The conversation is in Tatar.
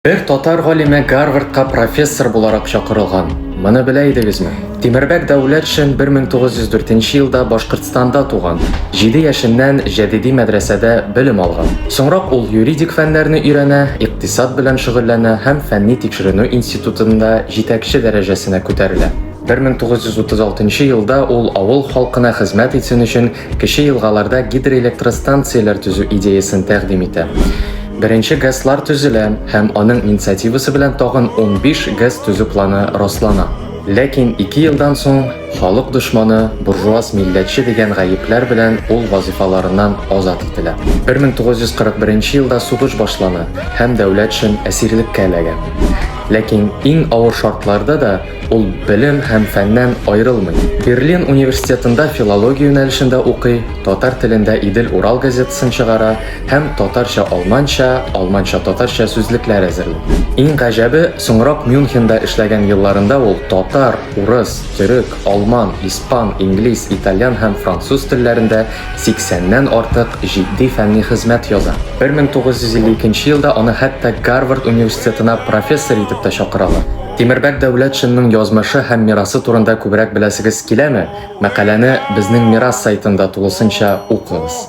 Бер татар галиме Гарвардка профессор буларак чакырылган. Моны белә идегезме? Тимербәк Дәүләтшин 1904 елда Башкортстанда туган. 7 яшеннән Җәдиди мәдрәсәдә белем алган. Соңрак ул юридик фәннәрне өйрәнә, икътисад белән шөгыльләнә һәм фәнни тикшеренү институтында җитәкче дәрәҗәсенә күтәрелә. 1936 елда ул авыл халкына хезмәт итсен өчен кече елгаларда гидроэлектростанцияләр төзү идеясен тәкъдим итә. Беренче ГЭСлар төзелә һәм аның инициативасы белән тагын 15 ГЭС төзү планы раслана. Ләкин ике елдан соң халык дошманы, буржуаз милләтче дигән гаепләр белән ул вазыйфаларыннан азат ителә. 1941 елда сугыш башлана һәм Дәүләтшин әсирлеккә эләгә. Ләкин иң авыр шартларда да Ул белем һәм фәннән аерылмый. Берлин университетында филология юнәлешендә укый, татар телендә Идел-Урал газетасын чыгара һәм татарча-алманча, алманча-татарча сүзлекләр әзерли. Иң гаҗәбе, соңрак Мюнхенда эшләгән елларында ул татар, урыс, төрек, алман, испан, инглиз, итальян һәм француз телләрендә сиксәннән артык җитди фәнни хезмәт яза. 1952 елда аны хәтта Гарвард университетына профессор итеп тә чакыралар. Тимербәк Дәүләтшинның язмышы һәм мирасы турында күбрәк беләсегез киләме? Мәкаләне Безнең мирас сайтында тулысынча укыгыз.